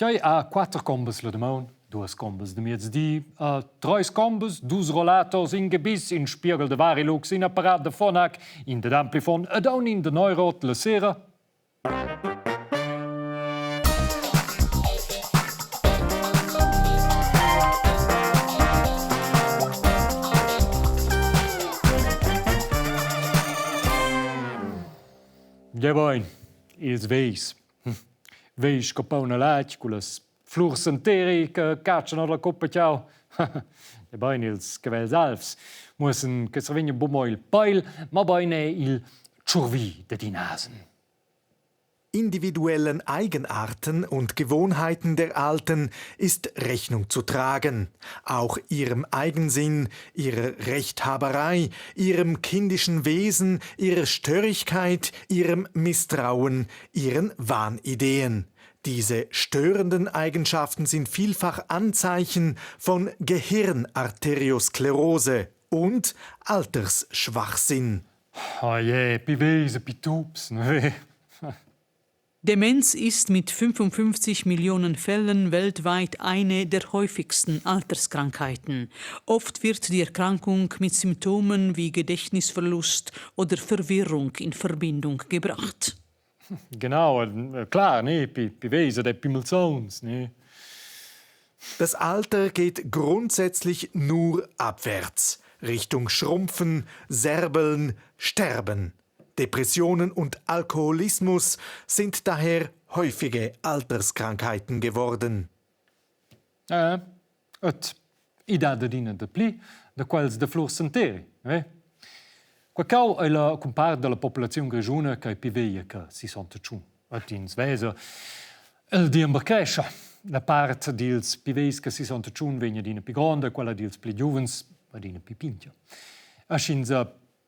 Tgei ha quater combas la damaun, duas combas da miezdi, ha treis combas, dus rollators, in gebiss, in spieghel da Varilux, in apparat da Phonak, in dad Amplifon ed aunc in da Neurot la sera? Gebein, ils veis. Vei sco paun e latg cullas flurs santeri che catschan ord la cuppa tgau. E bein ils cavels alvs muossen che survegn buc mo il peil, mabein è il tschurvi dad in asen. Individuellen Eigenarten und Gewohnheiten der Alten ist Rechnung zu tragen, auch ihrem Eigensinn, ihrer Rechthaberei, ihrem kindischen Wesen, ihrer Störrigkeit, ihrem Misstrauen, ihren Wahnideen. Diese störenden Eigenschaften sind vielfach Anzeichen von Gehirnarteriosklerose und Altersschwachsinn. Oh je, pi veis e pi tups, ne? Demenz ist mit 55 Millionen Fällen weltweit eine der häufigsten Alterskrankheiten. Oft wird die Erkrankung mit Symptomen wie Gedächtnisverlust oder Verwirrung in Verbindung gebracht. Genau, klar, ne, pi, pi veis ed pi malsauns, ne. Das Alter geht grundsätzlich nur abwärts, Richtung Schrumpfen, Serbeln, Sterben. Depressionen und Alkoholismus sind daher häufige Alterskrankheiten geworden. Eh, et i dat adina dapli da quels da flurs santeri, eh? Quei cau ei la cumpart dalla populaziun grischuna ch'ei pli veglia che 61. Et ins vesa, el diember crescha. La part dils pli vegls che 61 vegn adina pli gronda, quella dils pli giuvens adina pli pintga. Asch'ins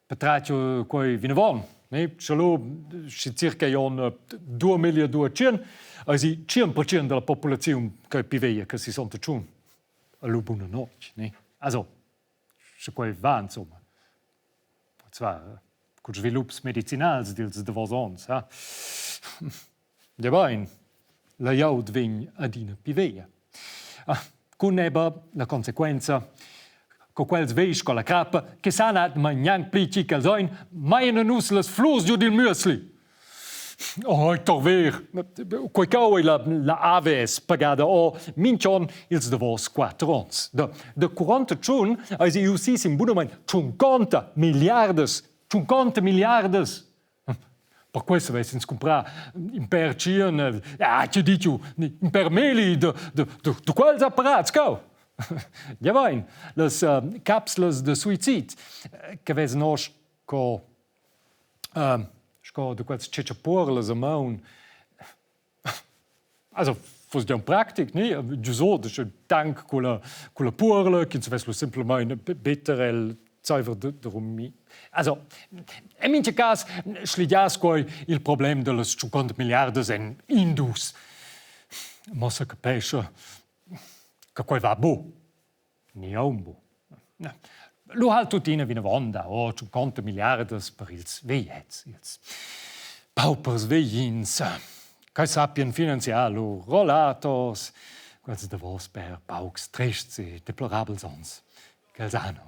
patratg quei vinavon. Ne? Sche lu, sche circa on 2200, eisi 100% dalla populaziun che pli veglia che 61. Lu buna notg, ne? Also, sche quei va insomma. Zwar cun svilups medicinals dils davos onns, ha. Ja bein, la glieud vegn adina pli veglia. Ah, cun eba la consequenza co quels vegls sco la crappa che san atma gnanc pli chi ch'els ein, meina nus las flurs giu dil müesli. Oh, doch ver. Quei cau ei la, la AVS pagada o minch'on ils davos quatter ons. Da, da 41 eis iu sis in bunamain 50 milliardas, 50 milliardas Per questo avess ins cumprà in per tschien, ah, che dicu, in per meli da, da, da, da quels apparats, co? Ja vain, las uh, capsulas da suicid che vesen oz co uh, sco da quels tschetschapuorlas a maun. Also fuss già practic, ne? Giu so, das ist dank quella quella puorla ch'ins vess lu semplamein better el zeiver de Also, in mincha cas schligias quei il problem dallas 50 milliardas en Indus. Ma se capescha che quei va bu. Ni aunc bu. Lu ha'l tuttina vinavon dau oh, tschunconta milliardas per ils vegliets, ils paupers veglins, che sappien finanziar lur rollators, quels davos per paucs trests e deplorabels onns ch'els han.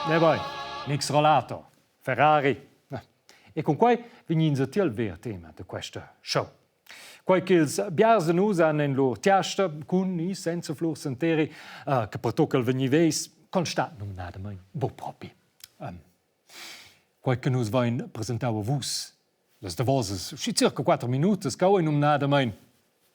Ne vai, nix rollator, Ferrari. E cun quei vegnins a tiel ver tema de questa show. Quei ch'ils biars de nus han en lur tiasta, cun ni senza flurs santeri, eh, che pertocca il vegnir veis, constat numnadamein buc propi. Um, quei che nus vein presentau a vus las davosas schi circa quatter minutas ch'eu ei numnadamein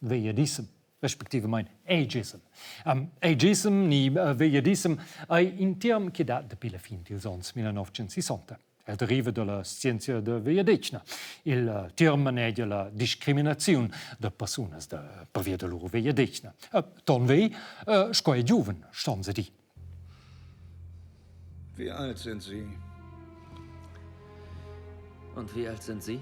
vegliadissem, respectivamein ageism. Um, ageism ni uh, vegliadissem ei in term che dat dapi la fin dils onns 1960. El deriva dalla scienzia da vegliadetgna. Il uh, term manegia la discriminaziun da persunas da pervia da lur vegliadetgna. Uh, ton vegl uh, sco ei giuven, ston se dir. Wie alt sind Sie? Und wie alt sind Sie?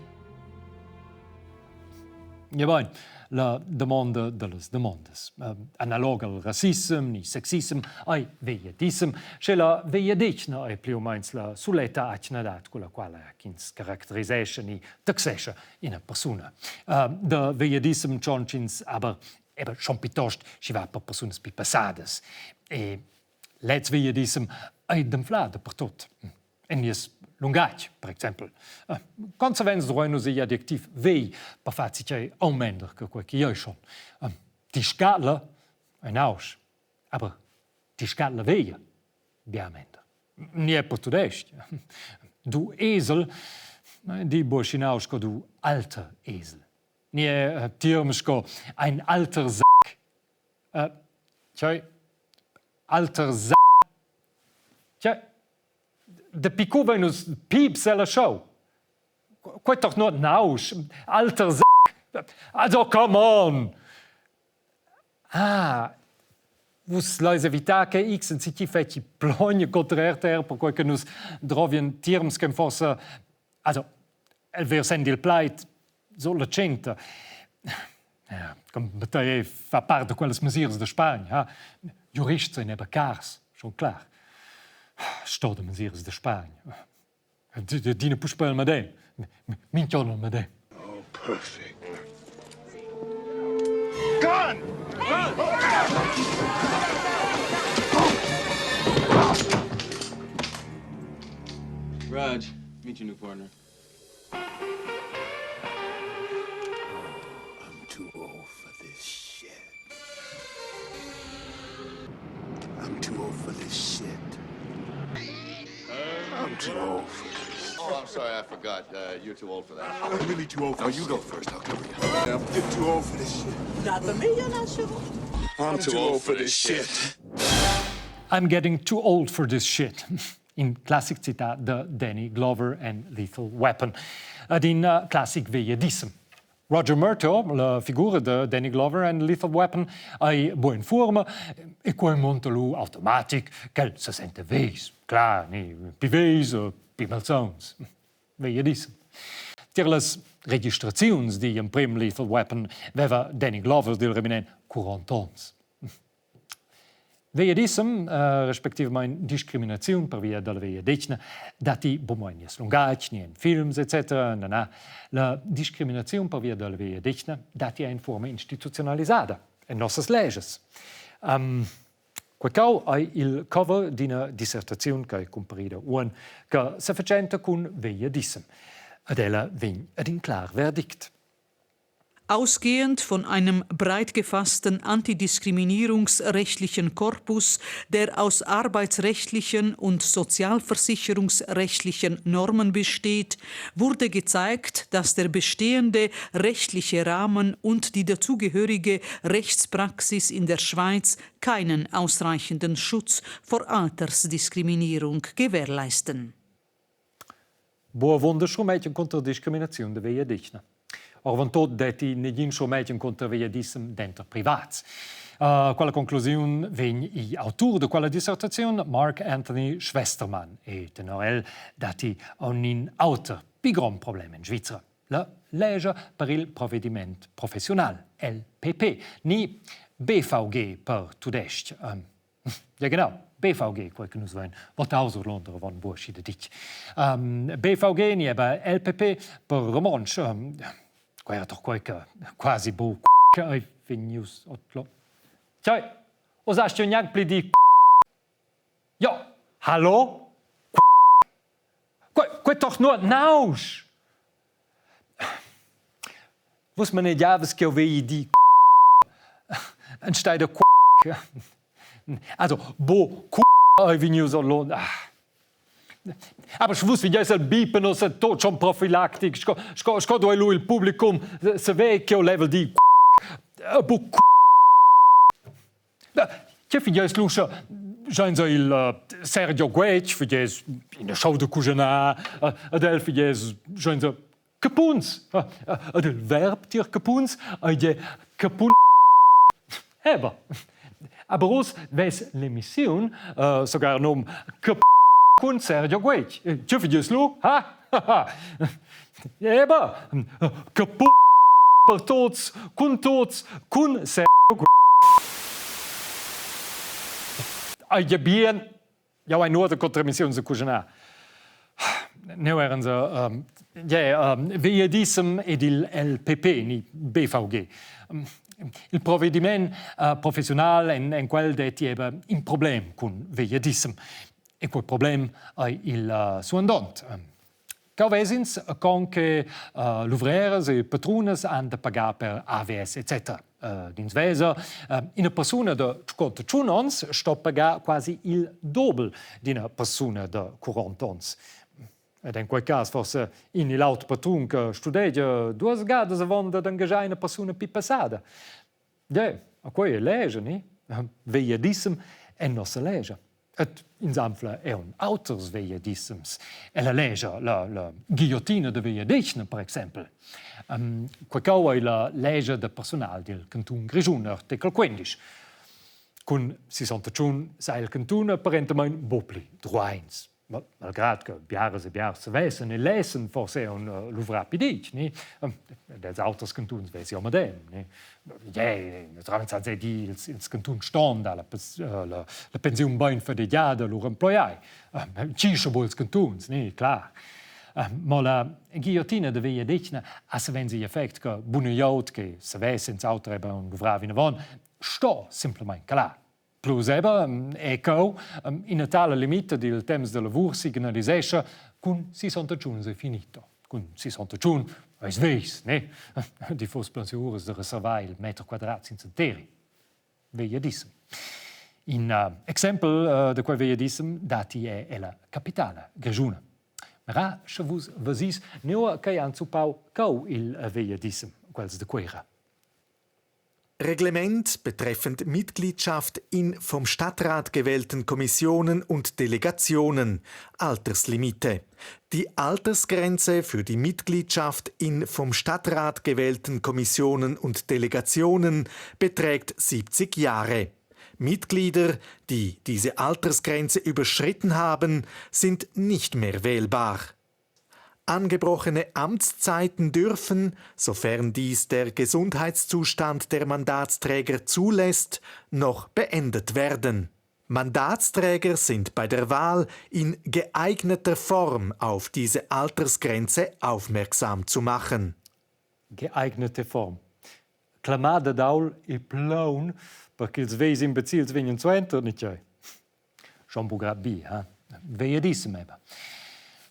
Gebein, la damonda dallas damondas. Analog al rassissem ni sexissem ei vegliadissem, sche la vegliadetgna ei pli u meins la suletta atgnadad culla quala ch'ins caracterisescha ni taxescha ina persuna. Da vegliadissem tschontsch'ins aber eben schon piuttost schi va per persunas pli passadas. E lez vegliadissem ei d'anflar dapertut. En nies lungatg, per exempel. Con savens duein nus igl adjectiv vegl per far zatgei aunc mender che quei ch'igl ei schon. Ti scatla ei nausch, aber ti scatla veglia bia mender. Ni è per tudestg. Du Esel di buca schi nausch sco du alter Esel. Ni è tierm sco ein alter Sack. Tgei alter Sack? Tgei Dapi cu vein nus pieps ella show? Quei toch nuot nausch. Alter s***. Also come on! Ah, vus leis evitar che X enzatgi fetschi plogn contro RTR perquei che nus drovien tiarms che forsa also el ver senn dil plaid so la tschenta. Ja, come fa part da quellas mesiras da Spagn, ha? Giurists ein eben cars, schon klar. Sto da mesiras da Spagn. Dina puspei il medem. Minch'on il medem. Oh, perfect. Gun! Gun! Raj, meet your new partner. I'm too old for this shit. I'm too old for this shit. I'm too old for this. Oh, I'm sorry, I forgot. Uh, you're too old for that. I'm really too old for No, this you go first. I'll cover you. shit. I'm getting too old for this shit. Not for me, you're not sure. I'm too old for this shit. I'm getting too old for this shit. In classic citat da Danny Glover en Lethal Weapon. Ad in uh, classic vegliadissem. Roger Murtaugh, la figura da Danny Glover en Lethal Weapon, ei buc en fuorma e quei munta lu automatic ch'el se senta vegls, clar, ni pi vegls o pi malsauns. Vegliadissem. Tier las registraziuns digl emprem Lethal Weapon veva Danny Glover dil reminent 40 onns. Vegliadissem, respectivamain discriminaziun pervia da la vegliadetgna, datti buca en nies lungatg ni en films etc. Na, na. La discriminaziun pervia da la vegliadetgna datti en fuorma instituziunalisada en nossas legias. Um, quei cau ei il cover d'ina dissertaziun che ei cumparida uonn che sefatschenta cun vegliadissem. Ed ella vegn ad in clar verdict. Ausgehend von einem breit gefassten antidiskriminierungsrechtlichen Korpus, der aus arbeitsrechtlichen und sozialversicherungsrechtlichen Normen besteht, wurde gezeigt, dass der bestehende rechtliche Rahmen und die dazugehörige Rechtspraxis in der Schweiz keinen ausreichenden Schutz vor Altersdiskriminierung gewährleisten. Buca avunda schurmetg encunter discriminaziun da vegliadetgna. Oravontut detti negin schurmetg encunter vegliadissem denter privats. Uh, quella conclusiun vegn igl autur da quella dissertaziun, Mark Anthony Schwestermann, e tenor el datti aunc in auter pli grond problem en Svizra. La lescha per il provediment professiunal, LPP, ni BVG per tudestg. Um, Ja genau, BVG, quei che nus vein votau surlonder avon buc aschi daditg. Um, BVG ni eben LPP per romontsch. Um, quei era doch quei che quasi buc ei vegnius otlo. Tgei, oz has jeu gnanc pli dir Ja, hallo? Quei, quei toch nuot nausch! Vus manegiavas ch'jeu vegli dir enstagl da Also, bo ei vegnius ordlunder. Aber sche vus vegeis el bipen ussa tot schon profilactic, sco, sco, sco duei lu il publicum saver ch'jeu level dir buc Tge figiess lu sche schainsa il Sergio Guetg figiess ina show da cuginar ed el figiess schainsa capuns. Ed il verb tier capuns ei gie capun. Eba. Aber oz vess l'emissiun sogar num Cap cun Sergio Guetg. Tge figiess lu? Ha? Eba. Capun. Per tots, cun tots, cun se Ei ja bien, jau hai nuota contra emissiuns da cuginar. Neu eran se um, yeah, um, vegliadissem ed il LPP ni BVG. Um, il provvediment uh, professional en, en quel detti eben in problem cun vegliadissem. E quel problem ei il uh, suandont. Um, Cheu ves'ins con che uh, luvreras e patrunas han da pagar per AVS etc. Uh, ins vesa, uh, ina persuna da 51 onns sto pagar quasi il dobel d'ina persuna da 40 onns. Ed en quei cas forse in il aut patrun che studegia duas gadas avon dad engagiar ina persuna più passada. Ge, a quei è legia, ni? Vegliadissem è nossa legia. Et ins anfla aunc auters vegliadissems. Ella legia la, la guillottina da vegliadetgna, per exempel. Um, quei cau ei la legia da personal dil cantun Grischun, artikel 15. Cun 61 sa il cantun apparentamein buc pli drueins. Malgrad che biaras e biars savessen e lessen forse aunc luvrar pli ditg, ni? Dels auters cantuns vesi eu medem, ni? Yeah, naturalmente sa dir, ils, ils cantuns ston dar la, la, la pensiun bein fadegiada lur emploiai. Chi sche buc ils cantuns, ni? Clar. Ma la guillottina da vegliadetgna ha savens igl effect che buna glieud che savess senz'auter eben aunc luvrar vinavon, sto simplamain calar. Plus eben è cheu ina tala limita dil temps da lavur signalisescha cun 61 è finito. Cun 61 eis veis, ne? Di fuss plan uras da reservar il metro quadrat sin santeri. Vegliadissem. In uh, exempel uh, da quei vegliadissem dati è ella capitala grischuna. Mira, sche vus vesis, nua che han zuppau cau il vegliadissem, quels de Cuera. Reglement betreffend Mitgliedschaft in vom Stadtrat gewählten Kommissionen und Delegationen Alterslimite. Die Altersgrenze für die Mitgliedschaft in vom Stadtrat gewählten Kommissionen und Delegationen beträgt 70 Jahre. Mitglieder, die diese Altersgrenze überschritten haben, sind nicht mehr wählbar. Angebrochene Amtszeiten dürfen, sofern dies der Gesundheitszustand der Mandatsträger zulässt, noch beendet werden. Mandatsträger sind bei der Wahl in geeigneter Form auf diese Altersgrenze aufmerksam zu machen. Geeignete Form. Clamada d'aul e plaun per ch'ils vegls imbecils vegnan suenter, ni tgei? Schon buc grad bi, ha? Vegliadissem eben.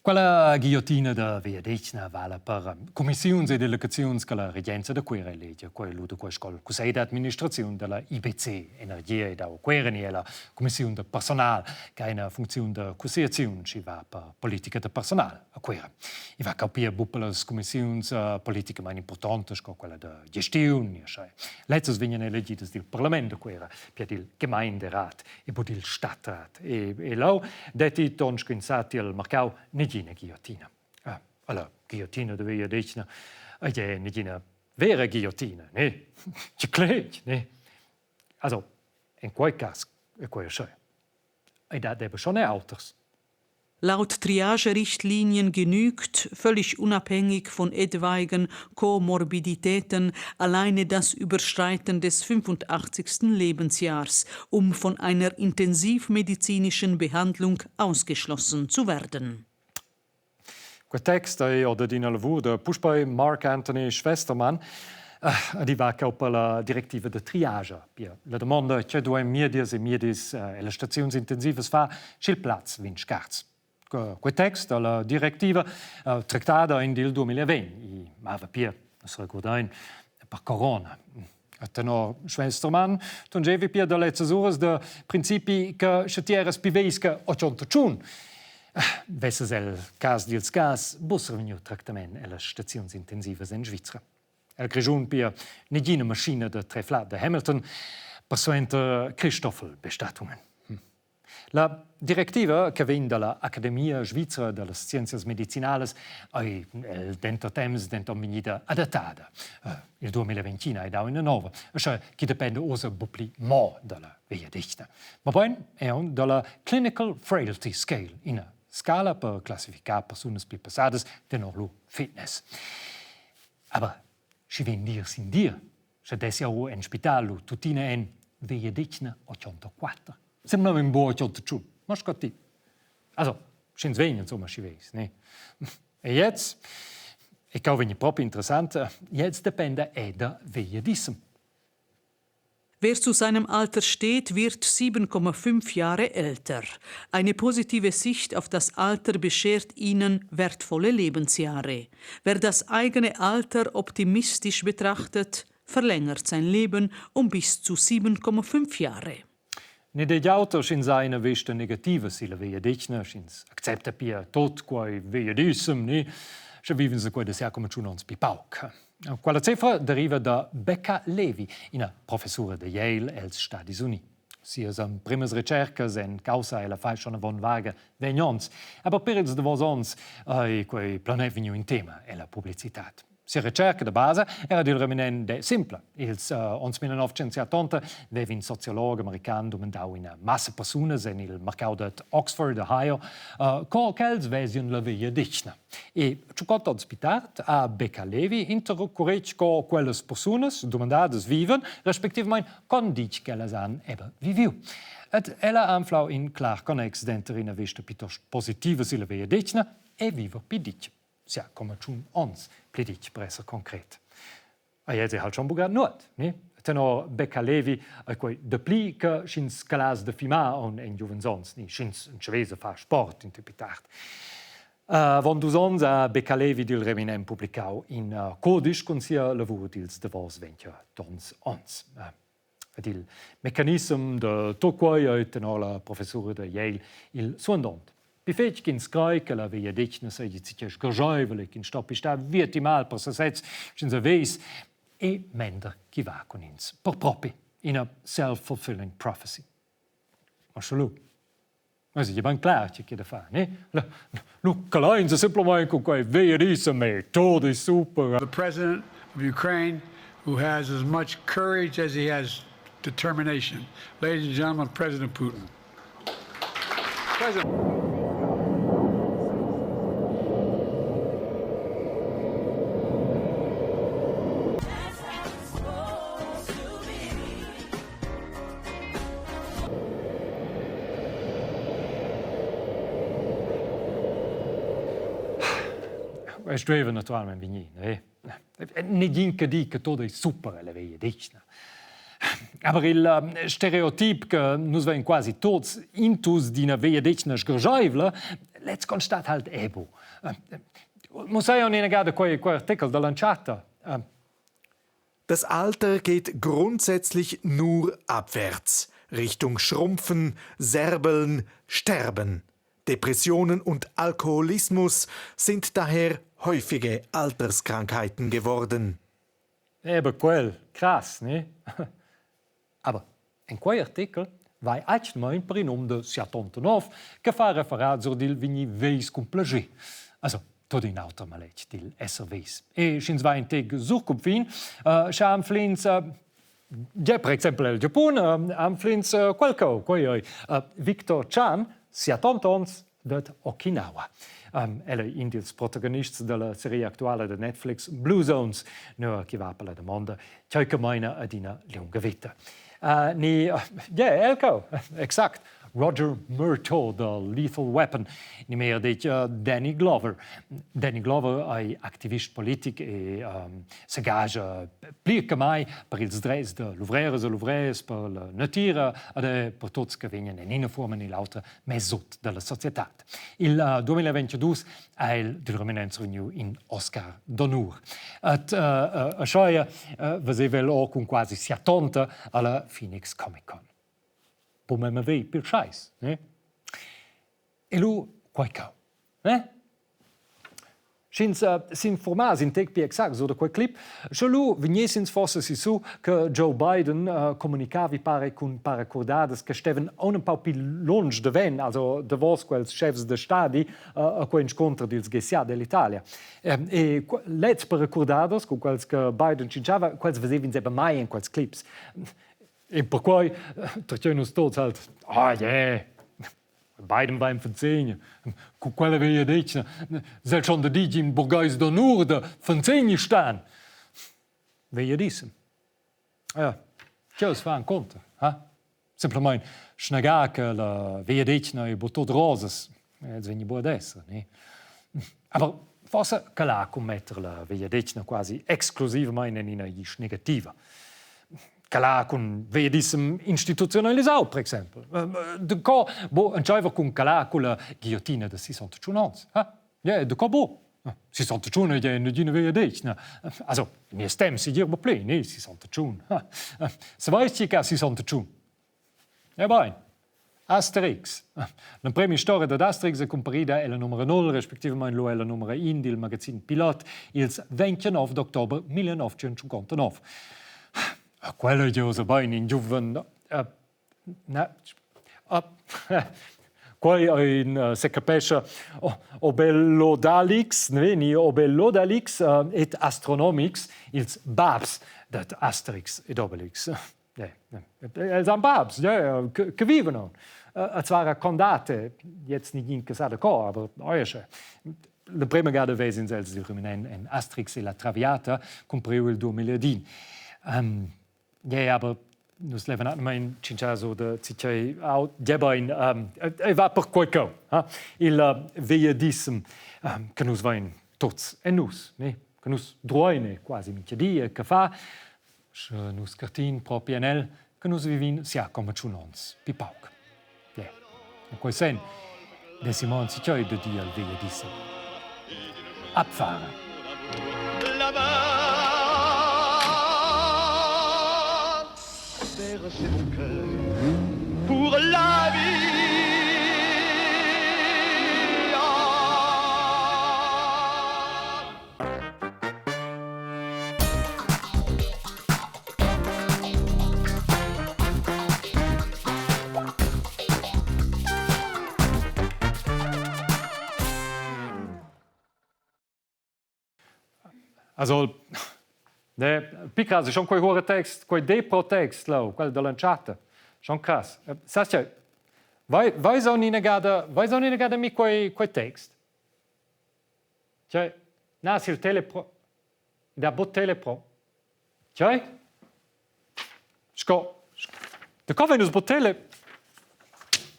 Quella guillottina da vegliadetgna vala per cumissiuns e delegaziuns che la regenza da Cuira elegia, quei lu da quei sco cussegl d'administraziun dalla IBC Energia ed Aua Cuera ni la cumissiun da personal che ha ina funcziun da cussegliaziun schi va per politica da personal a Cuira. I va capir buc per las cumissiuns uh, politicamain importantes sco quella da gestiun, ni aschia. Lezzas vegnan elegidas dil parlament da Cuira, pia dil Gemeinderat e buc dil Stadtrat. E, e lau detti ton sc'in sati al marcau negina guillottina. Ah, alla guillottina da vegliadetgna ei è negina vera guillottina, ne? Ci cletg, ne? Also, in quei cas è quei scheu. Ei dat eben schon auters. Laut Triagerichtlinien genügt, völlig unabhängig von etwaigen Komorbiditäten, alleine das Überschreiten des 85. Lebensjahrs, um von einer intensivmedizinischen Behandlung ausgeschlossen zu werden. Quei text ei or dad ina lavur da puspei Mark Anthony Schwestermann ed i va cheu per la directiva da triagia. Pia la damonda che duein miedias e miedis ellas staziuns intensivas far, sch'il plaz vegn scarts. Quei text dalla directiva tractada in dil 2020, i mava pia, nus regurdein, per corona. Tenor Schwestermann tungevi pia da lezzas uras da principi che sche ti eras pi veis che 81 vesses el cas dils cas buc survegniu tractament ellas staziuns intensivas en Svizra. El Grischun pia negina maschina da treflar da Hamilton, persuenter Christoffel Bestattungen. La directiva che vegn dalla Academia svizra da las scienzias medicinalas ei el denter temps denton vegnida adattada. Il 2021 ei dau ina nova, aschia che dependa ussa buc pli mo dalla vegliadetgna, mobein aunc dalla Clinical Frailty Scale, ina scala per classificar persunas pli passadas tenor lur fitness. Aber. Schi vegn dir sin dir, sche dess jau en spital lu tuttina en vegliadetgna 84. Semblava in buc 81, ma sco ti. Also, sch'ins vegn insomma, schi veis, ne? E jetzt, e cau vegni propi interessant, jetzt dependa è da vegliadissem. Wer zu seinem Alter steht, wird 7,5 Jahre älter. Eine positive Sicht auf das Alter beschert ihnen wertvolle Lebensjahre. Wer das eigene Alter optimistisch betrachtet, verlängert sein Leben um bis zu 7,5 Jahre. Ni degl auter sch'ins ha ina vesta negativa silla vegliadetgna, sch'ins accepta pia tot quei vegliadissem, ni sche viven se quei da sia come tschun onns pli pauc. Quella cifra deriva da Becca Levy, ina professura da Yale els Stadis Units. Sias emprimas recercas en caussa ella fa schon avon varga vegn onns, aber per ils davos onns ei quei planet vegniu in tema ella publicitad. Sia recerca da basa era dil reminent de simpla. Ils onns 1970 veva in sociolog american dumandau ina massa persunas en il marcau dad Oxford, Ohio, co ch'els vesien la vegliadetgna. E tschucont onns pli tard ha Becca Levy intercuretg co quellas persunas dumandadas vivan, respectivamain con ditg ch'ellas han eben viviu. Ed ella ha anflau in clar connex denter ina vesta piuttost positiva silla vegliadetgna e viver pli ditg. Sia come tschun ons pli ditg per esser concret. A jez ei halt schon buca nuot, ne? Tenor Becca Levi ei quei dapli che sch'ins calas da fimar on en giuvens ons, ni sch'ins entschavess a far sport in più tard. Avon dus onns ha Becca Levi dil reminent publicau in codisch cun sia lavur dils davos 20 onns. Ed il mecanissem da tot quei ei tenor la professura da Yale il suandont. Pi fetg ch'ins crei che la vegliadetgna seigi zitg sgarscheivel e ch'ins stoppi star vieti mal per sesez, sch'ins haveis, e mender chi va cun ins per propi ina self-fulfilling prophecy. Ma sche lu, Es è ben clar che da far, ne? Lu calainsa semplamaing cun quai vegliadissem e tot è super. The president of Ukraine who has as much courage as he has determination. Ladies and gentlemen, President Putin. President. E stueva naturalmein vegnir, ne? Negin che di che tot ei super ella vegliadetgna. Aber il stereotip che nus vein quasi tots intus d'ina vegliadetgna sgarscheivla, lez constat halt ebo. Mo sai aunc ina gada quei, quei artikel dall'entschatta. Das Alter geht grundsätzlich nur abwärts, Richtung Schrumpfen, Serbeln, Sterben. Depressionen und Alkoholismus sind daher häufige Alterskrankheiten geworden. Eben quel, krass, ne? Aber en quei artikel vai atgnamein per in um de 79 che fa referat sur dil vegnir veis cun plascher. Also, tot in auter maletg dil esser veis. E sch'ins va in tec sur cunfin, uh, sche anflins uh, ja, per exempel el Giapun, uh, anflins uh, quel cheu, quei ei uh, Victor Chan, 70 onns, dad Okinawa. Um, el ei in dils protagonists dalla seria actuala da Netflix Blue Zones, nua che va per la damonda tgei che meina ad ina liunga veta. Uh, ni, uh, yeah, el co, exakt. Roger Murtaugh da Lethal Weapon, ni meglier detg uh, Danny Glover. Danny Glover ei activist politic e um, s'engascha pli che mai per ils dretgs da luvreras e luvrers, per la natira ed per tuts che vegnan en ina forma ni l'autra mess sut dalla societad. Il 2022 ha el dil reminent survegniu in Oscar d'honur. Et uh, aschia uh, veseva el or cun quasi siatonta alla Phoenix Comic Con. Po memma vei pil scheiss, ne? E lu quei cau, ne? Sch'ins s'informass in tec pli exact sur da quei clip, sche lu vegness ins forsa sissu che Joe Biden communicavi pare cun paracordadas che stevan aunc empau pli lunsch daven, also davos quels chefs da stadi a quei inscunter dils G7 dell'Italia. E lezs paracordadas cun quels che Biden tschintschava, quels vesev'ins eben mai en quels clips. E perquei tertgein nus tots halt, ah yeah, Biden va in fanzegna. Cu quella veglia detg, sel schon da dir in burgheis d'onur da fanzegna stan. Vegliadissem. Ja, ch'els fan conter, ha? Simplamain snegar che la vegliadetgna ei buc tut rosas, els vegni buc ad esser, ne? Aber forsa calà cun metter la vegliadetgna quasi exclusivamain en ina glisch negativa. Calà cun vegliadissem instituzionalisau, per exempel. De co bo entscheiver cun calà culla guillottina da 61 onns, ha? Ja, de co bo? 61 è nagina vegliadetgna. Also, nies temps segir buc pli, ne, 61. Se vais ti che ha 61? Ja bein. Asterix. L'emprema storia dad Asterix è cumparida ella numero 0, respectivamain lu ella numero 1 dil magazin Pilot, ils 29 d'october 1959. Quella è oz bein in giuven Na, quai ei secapescha Obellodalix, ne, ni Obellodalix et Astronomix, ils babs dad Asterix ed Obelix. Els han babs, ja, che viven aunc. E zwar a Condate, jetzt nigin che sa da co, aber oiesche. L'emprema gada vesins els il reminent en Asterix e la Traviata, cumpriu il 2001. Um, Ja, aber nus levan atgnamein tschintschar sur da tgei gebein ei va per quei cheu, ha? Il vegliadissem che nus vein tuts en nus, ne? Che nus druein quasi mintga di e che fa, sche nus cartin propi en el, che nus vivin sia come tschun onns pi pauc. Yeah. In quei senn dessi mo enzatgei da dir al vegliadissem. Abfahren! Pour la vie. Also, ne, picras, schon quei hure text, quei depro text lau, quel dall'entschatta. Schon krass. Sascha, vai vai so ina gada, vai so ina gada mi quei quei text? Cioè, na, sil telepro da bot telepro. Tgei? Sco Da co vegn nus buc tele?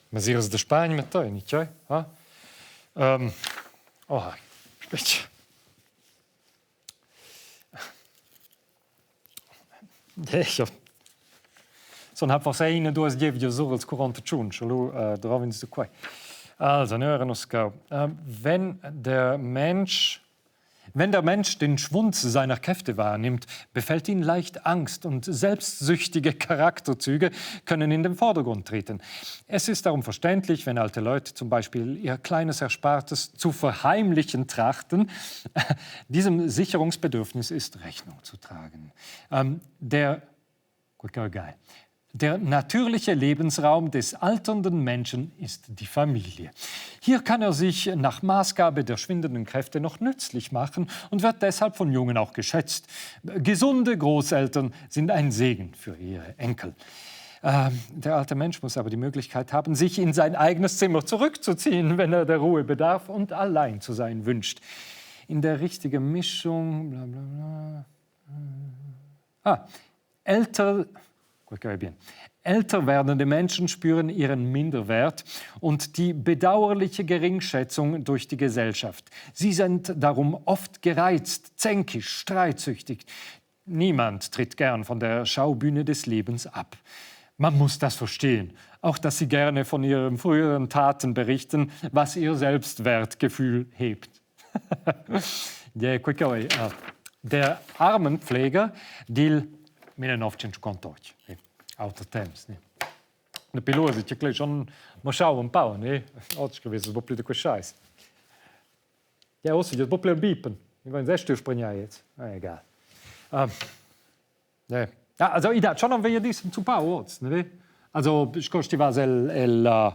Mesiras da Spagn mettei, ni tgei? Ha? Um, oh, spetg. Ja. Son ha forse ina duas gievgias sur els 41, sche lu uh, drovins du quei. Also, nu era nus cau. Uh, wenn der Mensch Wenn der Mensch den Schwund seiner Kräfte wahrnimmt, befällt ihn leicht Angst und selbstsüchtige Charakterzüge können in den Vordergrund treten. Es ist darum verständlich, wenn alte Leute zum Beispiel ihr kleines Erspartes zu verheimlichen trachten. Diesem Sicherungsbedürfnis ist Rechnung zu tragen. Ähm, der Geil. Der natürliche Lebensraum des alternden Menschen ist die Familie. Hier kann er sich nach Maßgabe der schwindenden Kräfte noch nützlich machen und wird deshalb von Jungen auch geschätzt. Gesunde Großeltern sind ein Segen für ihre Enkel. Ähm, der alte Mensch muss aber die Möglichkeit haben, sich in sein eigenes Zimmer zurückzuziehen, wenn er der Ruhe bedarf und allein zu sein wünscht. In der richtigen Mischung, bla bla bla. Ah, älter, älter werdende Menschen spüren ihren Minderwert und die bedauerliche Geringschätzung durch die Gesellschaft. Sie sind darum oft gereizt, zänkisch, streitsüchtig. Niemand tritt gern von der Schaubühne des Lebens ab. Man muss das verstehen, auch dass sie gerne von ihren früheren Taten berichten, was ihr Selbstwertgefühl hebt. Ja, quei cheu ei der Armenpfleger dil 1958, ne, auter temps, ne. Dapi lu es che schon marschau un pau, ne? Oggi che vess buc pli da quei scheiss. Ja, ussa gliez buc pli bipen. Mi vain sest spregnar jetzt. Ah, egal. Um, ne. Ja, also i dat schon am vegliadissem zuppau oz, ne? Also sco sti vas el el uh,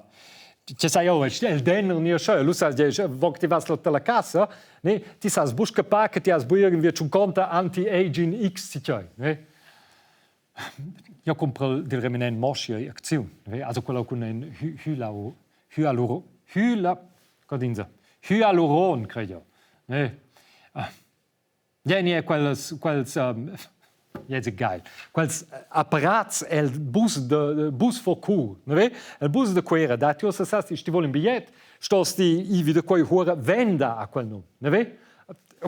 che sai jo, el denner ni scheu, lu sai wo ti vas la cassa, ne? Ti sas buca pa che ti has bu irgendwie schon conta anti-aging X si tgei, ne? Io compro dil reminent moschi acziun, ne? Also quello cun en hylau hyaluro hyla cosa Hyaluron, credo. Ne? Ja, nie quels quels um, Jetzt è geil. Quels apparats el bus de bus for cur, ne ve? El bus de Cuera dat ti ussa sas, ti vol in bigliet, stos ti ivi de quei hura venda a quel num, ne ve?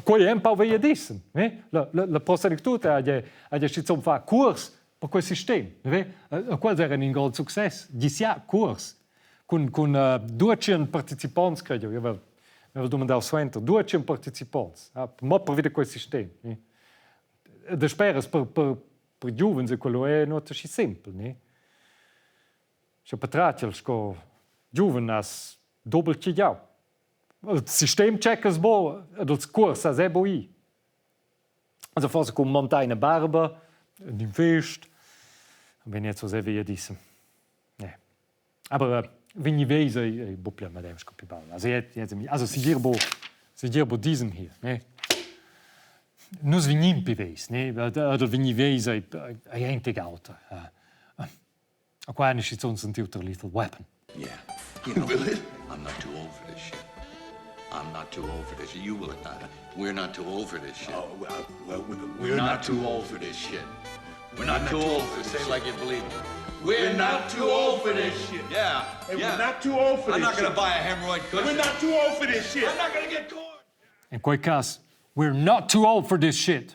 Quei è un pau veiadissen, ne? La, la, la proselectura ha ja ha ja schizun fa curs per quel sistem, ne ve? Quels eran in grond success, di sia curs cun cun uh, 200 participonts, credo, io avevo avevo domandau suenter, 200 participonts, ah, mo per via quel sistem, ne? Da speras per, per, per giuvens e quello è not aschi sempel, ne? Sche patratgel sco giuven has dobel chigiau. Il sistem checcas bo ed ils cuors has è bo i. Also forse cun montar ina barba, in fest, ben jetzt was via dissem. Ne. Aber äh, vegni veis ei, ei bu pli medem sco pli baul. Also jetzt, jetzt, also segir bo, segir bo diesem hier, ne? Nus vegnim pi veis, ne? Oder vegni veis ei, ei eintig auter. A qua è schizun sentiu ter Lethal Weapon. Yeah. You know, really? I'm not too old for this shit. I'm not too old for this. You will not. We're not too old for this shit. Oh, well, well we're, We're not too old for this shit. We're not too old for Say it like you believe it. We're not too old for this shit. Yeah. Hey, yeah. We're not too old for I'm this not gonna shit. buy a hemorrhoid cushion. We're not too old for this shit. I'm not gonna get caught. In quei cas, we're not too old for this shit.